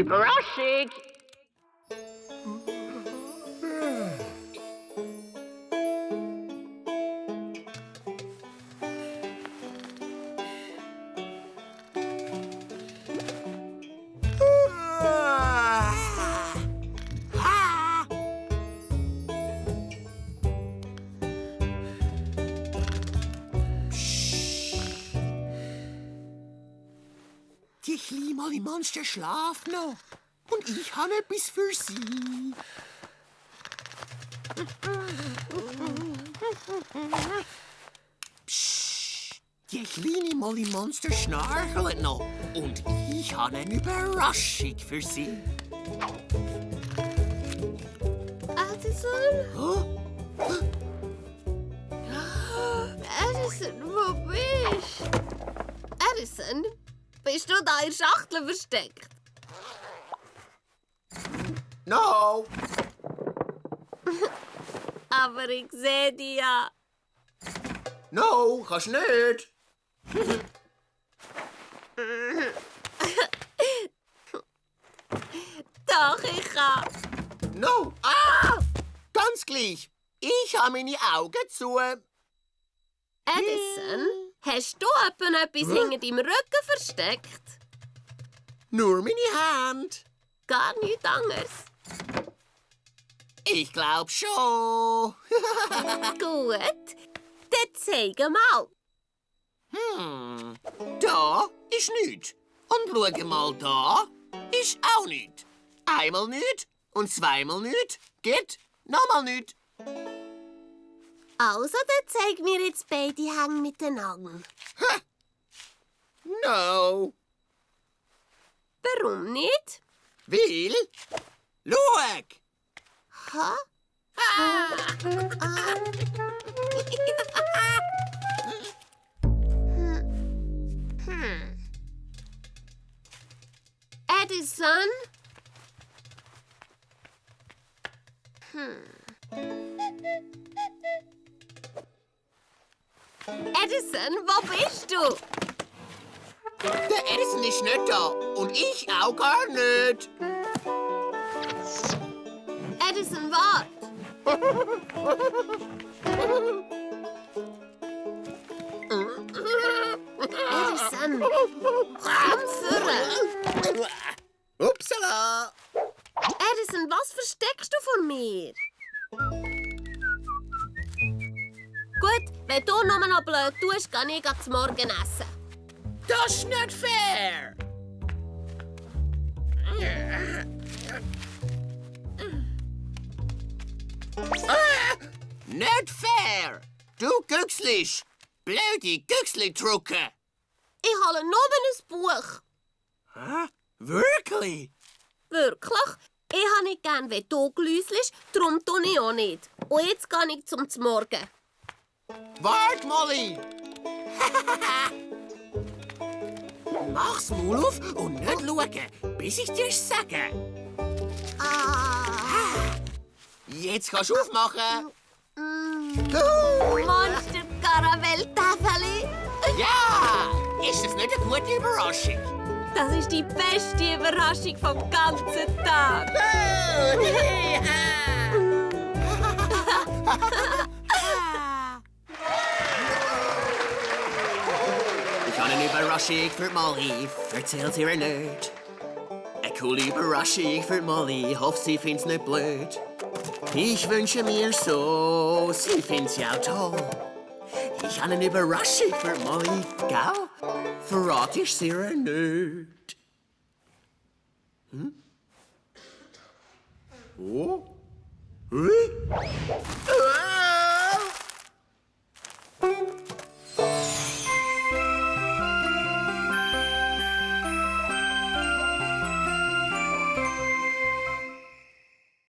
Überraschung! Die kleinen Monster schlafen noch. Und ich habe etwas für sie. Psst. Die kleinen Molly-Monster schnarchen noch. Und ich habe eine Überraschung für sie. Addison? Oh, Addison, wo bist du? Addison, bist du da in der Schachtel versteckt? no. Aber ich sehe dich ja. No, kannst nicht. Doch, ich kann. No. Ah! Ganz gleich. Ich habe meine Augen zu. Addison, hast du etwas hinter deinem Rücken versteckt? Nur meine Hand. Gar nichts anderes. Ich glaub schon. Gut, dann zeig mal. Da ist nichts. Und schau mal da, ist auch nichts. Einmal nichts und zweimal nichts. Geht nochmal nichts. Also, dann zeig mir jetzt beide Hänge miteinander. No. Warum nicht? Weil, schau. Ha? Addison? Addison, wo bist du? Der Edison ist nicht da und ich auch gar nicht. Addison, wart! Addison, komm führen! Upsala. Addison, was versteckst du vor mir? Gut, wenn du nur noch blöd tust, kann ich zum Morgen essen. Das ist nicht fair. Nicht fair. Du Güchslisch. Blöde Güchsli-Drucke. Ich hole nur ein Buch. Hä? Wirklich? Wirklich? Ich habe nicht gern, wenn du gläuselst, darum tue ich auch nicht. Und jetzt gehe ich zum Morgen. Wart, Molly. Mach's Maul auf und nicht schauen, bis ich dir's sage. Jetzt kannst du aufmachen. Monster-Karamell-Tafeli. Ja! Ist das nicht eine gute Überraschung? Das ist die beste Überraschung vom ganzen Tag. Ich habe eine Überraschung für Molly, erzähl's ihr nicht. Eine coole Überraschung für Molly, hoffe sie find's nicht blöd. Ich wünsche mir so, sie find's ja auch toll. Ich habe eine Überraschung für Molly, gell? Verrat ich sie ihr nicht. Oh? Hm?